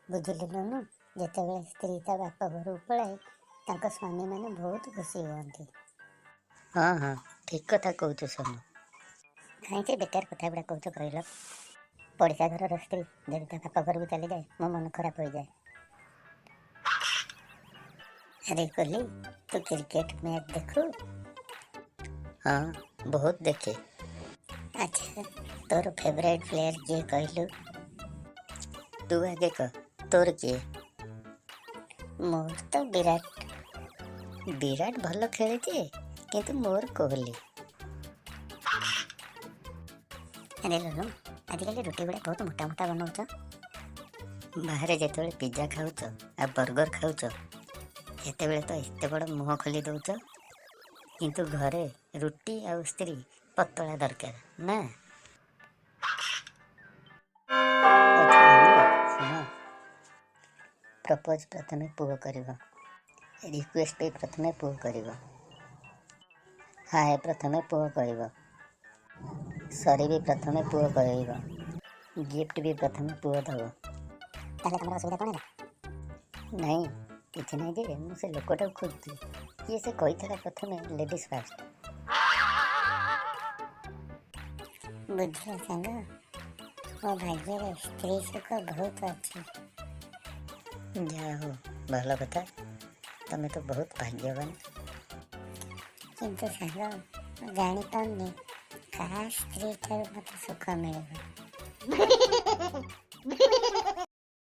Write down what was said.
ବୁଝିଲୁ ଲୁନୁ, ଯେତେବେଳେ ସ୍ତ୍ରୀ ତା ବାପ ଘରକୁ ପଳାଏ, ତାଙ୍କ ସ୍ୱାମୀମାନେ ବହୁତ ଖୁସି ହୁଅନ୍ତି। ହଁ ହଁ, ଠିକ୍ କଥା କହୁଛୁ ସୋନୁ। କାହିଁ ସେ ବେକାର କଥା ଗୁଡ଼ା କହୁଛ କହିଲ? ପଡ଼ିଶା ଘରର ସ୍ତ୍ରୀ ଯଦି ତା ବାପ ଘରକୁ ଚାଲିଯାଏ, ମୋ ମନ ଖରାପ ହୋଇଯାଏ। ଆରେ କୋହଲି, ତୁ କ୍ରିକେଟ ମ୍ୟାଚ୍ ଦେଖୁ? ହଁ, ବହୁତ ଦେଖେ। ଆଚ୍ଛା, ତୋର ଫେଭରାଇଟ୍ ପ୍ଲେୟାର କିଏ କହିଲୁ? ତୁ ଆଗେ କହ, ତୋର କିଏ? ମୋର ତ ବିରାଟ। ବିରାଟ ଭଲ ଖେଳେ ଯେ, କିନ୍ତୁ ମୋର କୋହଲି। ଆରେ ଲୁନୁ, ଆଜିକାଲି ରୁଟି ଗୁଡ଼ା ବହୁତ ମୋଟା ମୋଟା ବନଉଛ। ବାହାରେ ଯେତେବେଳେ ପିଜା ଖାଉଛ ଆଉ ବର୍ଗର ଖାଉଛ, ସେତେବେଳେ ତ ଏତେ ବଡ଼ ମୁହଁ ଖୋଲି ଦେଉଛ, କିନ୍ତୁ ଘରେ ରୁଟି ଆଉ ସ୍ତ୍ରୀ ପତଳା ଦରକାର ନା? ଆଚ୍ଛା ଲୁନୁ, ଶୁଣ, ପ୍ରପୋଜ ପ୍ରଥମେ ପୁଅ କରିବ, ରିକ୍ୱେଷ୍ଟ ବି ପ୍ରଥମେ ପୁଅ କରିବ, ହାଏ ପ୍ରଥମେ ପୁଅ କହିବ, ସରି ବି ପ୍ରଥମେ ପୁଅ କହିବ, ଗିଫ୍ଟ ବି ପ୍ରଥମେ ପୁଅ ଦେବ। ତାହେଲେ ତମର ଅସୁବିଧା କ'ଣ ହେଲା? ନାଇଁ, କିଛି ନାହିଁ ଯେ, ମୁଁ ସେ ଲୋକଟାକୁ ଖୋଜୁଥିଲି, କିଏ ସେ କହିଥିଲା ପ୍ରଥମେ ଲେଡ଼ିଜ୍ ଫାଷ୍ଟ। ବୁଝିଲ ସାଙ୍ଗ, ମୋ ଭାଗ୍ୟରେ ସ୍ତ୍ରୀ ସୁଖ ବହୁତ ଅଛି। ଯାହା ହଉ, ଭଲ କଥା, ତମେ ତ ବହୁତ ଭାଗ୍ୟବାନ। କିନ୍ତୁ ସାଙ୍ଗ, ମୁଁ ଜାଣିପାରୁନି କାହା ସ୍ତ୍ରୀ ଠାରୁ ମୋତେ ସୁଖ ମିଳିବ।